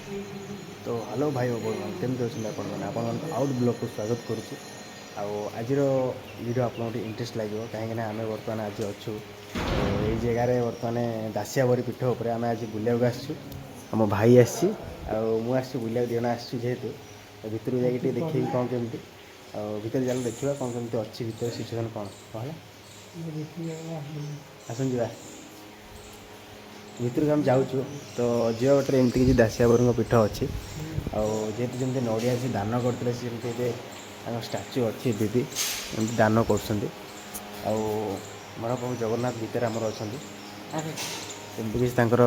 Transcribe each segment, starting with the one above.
ତ ହ୍ୟାଲୋ ଭାଇ ଓ ଭଉଣୀମାନେ, କେମିତି ଅଛନ୍ତି ଆପଣମାନେ? ଆପଣମାନଙ୍କୁ ଆଉ ଗୋଟେ ବ୍ଲଗ୍କୁ ସ୍ୱାଗତ କରୁଛି। ଆଉ ଆଜିର ଭିଡ଼ିଓ ଆପଣଙ୍କୁ ଟିକେ ଇଣ୍ଟରେଷ୍ଟ ଲାଗିବ, କାହିଁକିନା ଆମେ ବର୍ତ୍ତମାନ ଆଜି ଅଛୁ ଏଇ ଜାଗାରେ। ବର୍ତ୍ତମାନ ଦାସିଆବରୀ ପୀଠ ଉପରେ ଆମେ ଆଜି ବୁଲିବାକୁ ଆସିଛୁ। ଆମ ଭାଇ ଆସିଛି ଆଉ ମୁଁ ଆସିଛି ବୁଲିବାକୁ, 2 ଜଣ ଆସିଛୁ। ଯେହେତୁ ତ ଭିତରକୁ ଯାଇକି ଟିକେ ଦେଖିବି କ'ଣ କେମିତି, ଆଉ ଭିତରେ ଚାଲ ଦେଖିବା କ'ଣ କେମିତି ଅଛି, ଭିତରେ ସିଚୁଏସନ୍ କ'ଣ କ'ଣ ହେଲା। ଆସନ୍ତୁ ଯିବା ଭିତରକୁ। ଆମେ ଯାଉଛୁ ତ ଯିବା ବାଟରେ ଏମିତି କିଛି ଦାସିଆବରୀଙ୍କ ପୀଠ ଅଛି। ଆଉ ଯେହେତୁ ଯେମିତି ନଡ଼ିଆ ସେ ଦାନ କରିଥିଲେ, ସେମିତି ଏବେ ତାଙ୍କ ଷ୍ଟାଚୁ ଅଛି, ଏବେ ବି ଏମିତି ଦାନ କରୁଛନ୍ତି। ଆଉ ମହାପ୍ରଭୁ ଜଗନ୍ନାଥ ଭିତରେ ଆମର ଅଛନ୍ତି, ଏମିତି କିଛି ତାଙ୍କର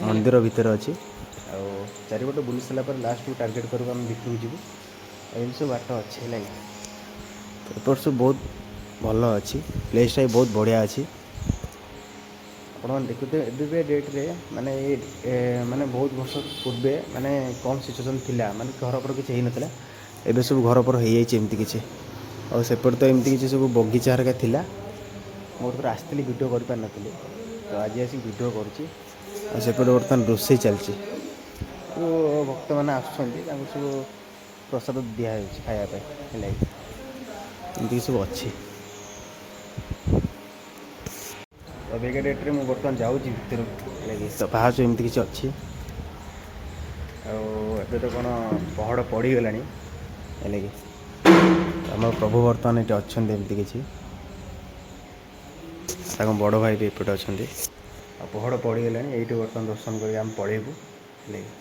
ମନ୍ଦିର ଭିତରେ ଅଛି। ଆଉ ଚାରିପଟେ ବୁଲି ସାରିଲା ପରେ ଲାଷ୍ଟକୁ ଟାର୍ଗେଟ୍ କରିବୁ, ଆମେ ଭିତରକୁ ଯିବୁ। ଆଉ ଏମିତି ସବୁ ବାଟ ଅଛି, ହେଲା କି? ତ ଏପଟ ସବୁ ବହୁତ ଭଲ ଅଛି, ପ୍ଲେସ୍ଟା ବି ବହୁତ ବଢ଼ିଆ ଅଛି। ଆପଣମାନେ ଦେଖୁଥିବେ ଏବେ ବି ଡେଟ୍ରେ, ମାନେ ଏ ମାନେ ବହୁତ ବର୍ଷ ପୂର୍ବେ ମାନେ କ'ଣ ସିଚୁଏସନ୍ ଥିଲା, ମାନେ ଘର ଫର କିଛି ହେଇନଥିଲା। ଏବେ ସବୁ ଘର ଫର ହେଇଯାଇଛି ଏମିତି କିଛି। ଆଉ ସେପଟେ ତ ଏମିତି କିଛି ସବୁ ବଗିଚା ହେରିକା ଥିଲା। ମୁଁ ଗୋଟେ ଥର ଆସିଥିଲି, ଭିଡ଼ିଓ କରିପାରିନଥିଲି, ତ ଆଜି ଆସିକି ଭିଡ଼ିଓ କରୁଛି। ଆଉ ସେପଟେ ବର୍ତ୍ତମାନ ରୋଷେଇ ଚାଲିଛି। ସବୁ ଭକ୍ତମାନେ ଆସୁଛନ୍ତି, ତାଙ୍କୁ ସବୁ ପ୍ରସାଦ ଦିଆହେଉଛି ଖାଇବା ପାଇଁ, ହେଲା କି? ଏମିତି ସବୁ ଅଛି। ଏବେକା ଡେଟ୍ରେ ମୁଁ ବର୍ତ୍ତମାନ ଯାଉଛି ଭିତରକୁ, ହେଲା କି? ତ ପାହାଚ ଏମିତି କିଛି ଅଛି। ଆଉ ଏବେ ତ କ'ଣ ପହଡ଼ ପଡ଼ିଗଲାଣି, ହେଲା କି? ଆମର ପ୍ରଭୁ ବର୍ତ୍ତମାନ ଏଠି ଅଛନ୍ତି ଏମିତି କିଛି, ତାଙ୍କ ବଡ଼ ଭାଇ ବି ଏପଟେ ଅଛନ୍ତି। ଆଉ ପହଡ଼ ପଡ଼ିଗଲାଣି, ଏଇଠି ବର୍ତ୍ତମାନ ଦର୍ଶନ କରିକି ଆମେ ପଳେଇବୁ, ହେଲା କି?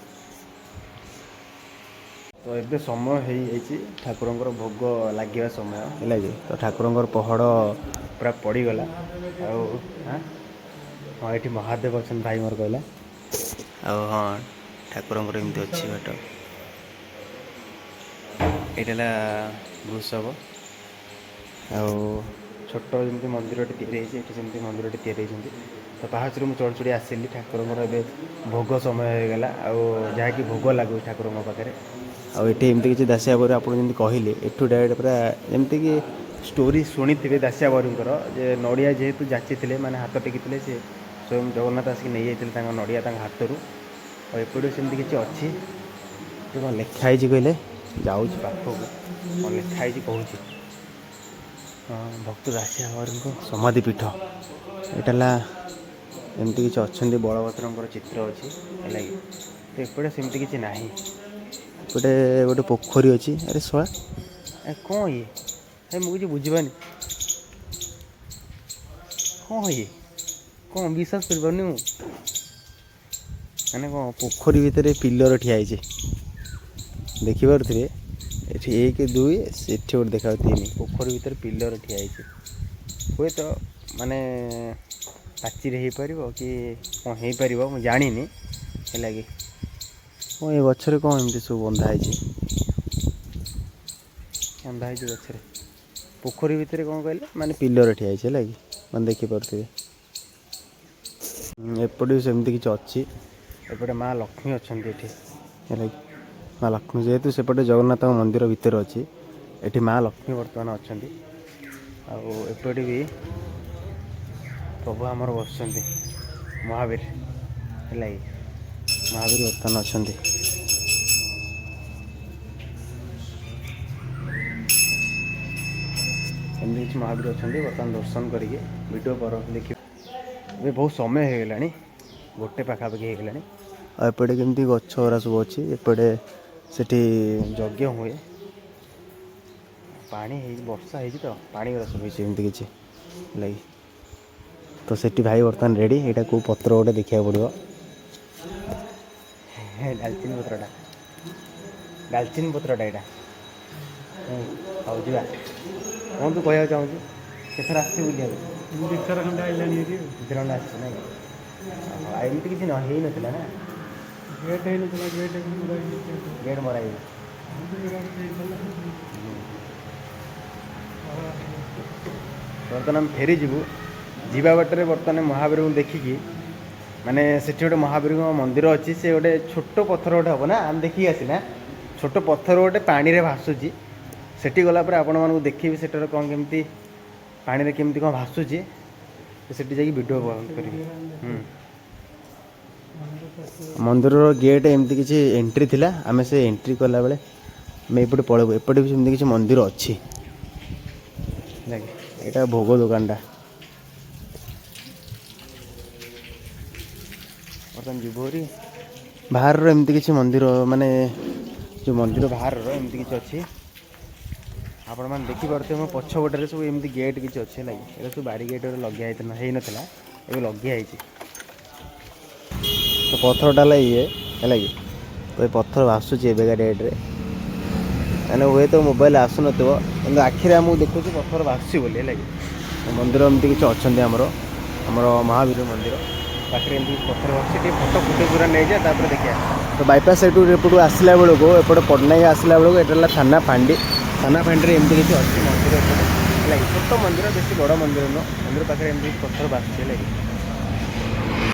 ତ ଏବେ ସମୟ ହେଇଯାଇଛି ଠାକୁରଙ୍କର ଭୋଗ ଲାଗିବା ସମୟ, ହେଲା କି? ତ ଠାକୁରଙ୍କର ପହଡ଼ ପୁରା ପଡ଼ିଗଲା। ଆଉ ହଁ, ଏଠି ମହାଦେବ ଅଛନ୍ତି, ଭାଇ ମୋର କହିଲା। ଆଉ ହଁ, ଠାକୁରଙ୍କର ଏମିତି ଅଛି ବାଟ। ଏଇଟା ହେଲା ବୃଷଭ। ଆଉ ଛୋଟ ଯେମିତି ମନ୍ଦିରଟି ତିଆରି ହେଇଛି ଏଠି, ସେମିତି ମନ୍ଦିରଟି ତିଆରି ହେଇଛନ୍ତି। ତ ପାହାଚରୁ ମୁଁ ଚଢ଼ି ଚଢ଼ି ଆସିଲି। ଠାକୁରଙ୍କର ଏବେ ଭୋଗ ସମୟ ହେଇଗଲା, ଆଉ ଯାହାକି ଭୋଗ ଲାଗୁଛି ଠାକୁରଙ୍କ ପାଖରେ। ଆଉ ଏଠି ଏମିତି କିଛି ଦାସିଆବାଉରୀ, ଆପଣ ଯେମିତି କହିଲେ, ଏଠୁ ଡାଇରେକ୍ଟ ପୁରା ଯେମିତିକି ଷ୍ଟୋରି ଶୁଣିଥିବେ ଦାସିଆବାଉରୀଙ୍କର, ଯେ ନଡ଼ିଆ ଯେହେତୁ ଯାଚିଥିଲେ, ମାନେ ହାତ ଟେକିଥିଲେ, ସେ ସ୍ୱୟଂ ଜଗନ୍ନାଥ ଆସିକି ନେଇଯାଇଥିଲେ ତାଙ୍କ ନଡ଼ିଆ ତାଙ୍କ ହାତରୁ। ଆଉ ଏପଟେ ସେମିତି କିଛି ଅଛି। ଏଠି କ'ଣ ଲେଖା ହେଇଛି କହିଲେ? ଯାଉଛି ପାଖକୁ, କ'ଣ ଲେଖା ହେଇଛି କହୁଛି। ହଁ, ଭକ୍ତ ଦାସିଆବାଉରୀଙ୍କ ସମାଧି ପୀଠ ଏଇଟା ହେଲା। ଏମିତି କିଛି ଅଛନ୍ତି, ବଳଭଦ୍ରଙ୍କର ଚିତ୍ର ଅଛି, ହେଲା କି? ତ ଏପଟେ ସେମିତି କିଛି ନାହିଁ। ଏପଟେ ଗୋଟେ ପୋଖରୀ ଅଛି। ଆରେ ଶଳା, ଏ କ'ଣ ଇଏ? ଏ ମୁଁ କିଛି ବୁଝିପାରୁନି, କ'ଣ ଇଏ? କ'ଣ ବିଶ୍ୱାସ କରିପାରୁନି ମୁଁ। ମାନେ କ'ଣ ପୋଖରୀ ଭିତରେ ପିଲର ଠିଆ ହେଇଛି, ଦେଖିପାରୁଥିବେ ଏଠି 1, 2, ସେଠି ଗୋଟେ ଦେଖାଯାଉଛି 3। ପୋଖରୀ ଭିତରେ ପିଲର ଠିଆ ହେଇଛି। ହୁଏତ ମାନେ ପାଚିରେ ହେଇପାରିବ କି କ'ଣ ହେଇପାରିବ, ମୁଁ ଜାଣିନି, ହେଲା କି? କ'ଣ ଏ ଗଛରେ କ'ଣ ଏମିତି ସବୁ ବନ୍ଧା ହେଇଛି? ବନ୍ଧା ହେଇଛି ଗଛରେ। ପୋଖରୀ ଭିତରେ କ'ଣ କହିଲେ, ମାନେ ପିଲର ଠିଆ ହେଇଛି, ହେଲା କି? ମାନେ ଦେଖିପାରୁଥିବେ। ଏପଟେ ବି ସେମିତି କିଛି ଅଛି। ଏପଟେ ମା ଲକ୍ଷ୍ମୀ ଅଛନ୍ତି ଏଠି, ହେଲା କି? ମା ଲକ୍ଷ୍ମୀ, ଯେହେତୁ ସେପଟେ ଜଗନ୍ନାଥଙ୍କ ମନ୍ଦିର ଭିତରେ ଅଛି, ଏଠି ମା ଲକ୍ଷ୍ମୀ ବର୍ତ୍ତମାନ ଅଛନ୍ତି। ଆଉ ଏପଟେ ବି ପ୍ରଭୁ ଆମର ବସିଛନ୍ତି, ମହାବୀର, ହେଲା କି? ମହାବୀର ବର୍ତ୍ତମାନ ଅଛନ୍ତି। ଏମିତି କିଛି ମହାବୀର ଅଛନ୍ତି। ବର୍ତ୍ତମାନ ଦର୍ଶନ କରିକି ଭିଡ଼ିଓ ପର ଦେଖିବେ। ଏବେ ବହୁତ ସମୟ ହେଇଗଲାଣି, ଗୋଟେ ପାଖାପାଖି ହେଇଗଲାଣି। ଆଉ ଏପଟେ କେମିତି ଗଛ ଗୁରା ସବୁ ଅଛି। ଏପଟେ ସେଠି ଯଜ୍ଞ ହୁଏ। ପାଣି ହେଇଛି, ବର୍ଷା ହେଇଛି ତ ପାଣି ଗୁରା ସବୁ ହେଇଛି ଏମିତି କିଛି, ହେଲା କି? ତ ସେଠି ଭାଇ ବର୍ତ୍ତମାନ ରେଡ଼ି। ଏଇଟା କେଉଁ ପତ୍ର ଗୋଟେ ଦେଖିବାକୁ ପଡ଼ିବ। ଡାଲଚିନି ପତ୍ରଟା, ଡାଲଚିନି ପତ୍ରଟା ଏଇଟା। ହଉ ଯିବା। କ'ଣ ତୁ କହିବାକୁ ଚାହୁଁଛୁ? କେଥର ଆସିଛି ବୁଲିବାକୁ? ମୁଁ 2 ଥର ଖଣ୍ଡେ ଆଇଲାଣି ଏଠି। 2 ଥର ଖଣ୍ଡେ ଆସିଛି ନାଇଁ? ଆଉ ଏମିତି କିଛି ନ ହେଇନଥିଲା ନା? ଗେଟ୍ ହେଇନଥିଲା, ଗେଟ୍ ମରା ହେଇଯାଇଛି। ଗେଟ୍ ମରା ହେଇଛି। ହେଇଥିଲା। ବର୍ତ୍ତମାନ ଆମେ ଫେରିଯିବୁ। ଯିବା ବାଟରେ ବର୍ତ୍ତମାନ ମହାବୀରଙ୍କୁ ଦେଖିକି, ମାନେ ସେଠି ଗୋଟେ ମହାବୀରଙ୍କ ମନ୍ଦିର ଅଛି। ସେ ଗୋଟେ ଛୋଟ ପଥର ଗୋଟେ ହେବ ନା, ଆମେ ଦେଖିକି ଆସିନା, ଛୋଟ ପଥର ଗୋଟେ ପାଣିରେ ଭାସୁଛି। ସେଠି ଗଲା ପରେ ଆପଣମାନଙ୍କୁ ଦେଖିବି ସେଟାର କ'ଣ କେମିତି, ପାଣିରେ କେମିତି କ'ଣ ଭାସୁଛି। ତ ସେଠି ଯାଇକି ଭିଡ଼ିଓ କରିବି। ମନ୍ଦିରର ଗେଟ୍ ଏମିତି କିଛି ଏଣ୍ଟ୍ରି ଥିଲା। ଆମେ ସେ ଏଣ୍ଟ୍ରି କଲାବେଳେ ଆମେ ଏପଟେ ପଳେଇବୁ। ଏପଟେ ବି ସେମିତି କିଛି ମନ୍ଦିର ଅଛି, ହେଲା କି? ଏଇଟା ଭୋଗ ଦୋକାନଟା। ବର୍ତ୍ତମାନ ଯିବୁ ଭାରି। ବାହାରର ଏମିତି କିଛି ମନ୍ଦିର, ମାନେ ଯେଉଁ ମନ୍ଦିର ବାହାରର ଏମିତି କିଛି ଅଛି, ଆପଣମାନେ ଦେଖିପାରୁଥିବେ। ମୋ ପଛପଟରେ ସବୁ ଏମିତି ଗେଟ୍ କିଛି ଅଛି, ହେଲା କି? ଏଇଟା ସବୁ ବାରିଗେଟ୍ ଲଗିଆ ହେଇଥିଲା, ହେଇନଥିଲା, ଏବେ ଲଗିଆ ହେଇଛି। ତ ପଥରଟା ହେଲା ଇଏ, ହେଲା କି? ତ ଏ ପଥର ଭାସୁଛି ଏବେକା ଡେଟ୍ରେ। ମାନେ ହୁଏତ ମୋବାଇଲ ଆସୁନଥିବ, କିନ୍ତୁ ଆଖିରେ ଆମକୁ ଦେଖୁଛୁ ପଥର ଭାସୁଛି ବୋଲି, ହେଲା କି? ତ ମନ୍ଦିର ଏମିତି କିଛି ଅଛନ୍ତି ଆମର, ଆମର ମହାବୀର ମନ୍ଦିର ପାଖରେ ଏମିତି କିଛି ପଥର ଭାସୁଛି। ଟିକେ ଫଟୋ ଫୁଟେଜ ପୁରା ନେଇଯା, ତାପରେ ଦେଖିବା। ତ ବାଇପାସ୍ ଏଠୁ ଏପଟୁ ଆସିଲା ବେଳକୁ, ଏପଟେ ପଟ୍ଟନାୟକ ଆସିଲା ବେଳକୁ ଏଇଟା ହେଲା ଥାନା ଫାଣ୍ଡି। ଥାନା ଫାଣ୍ଡିରେ ଏମିତି କିଛି ଅଛି ମନ୍ଦିର ଏପଟେ, ହେଲା କି? ଛୋଟ ମନ୍ଦିର, ବେଶୀ ବଡ଼ ମନ୍ଦିର ନୁହଁ। ମନ୍ଦିର ପାଖରେ ଏମିତି କିଛି ପଥର ଭାସୁଛି, ହେଲା କି?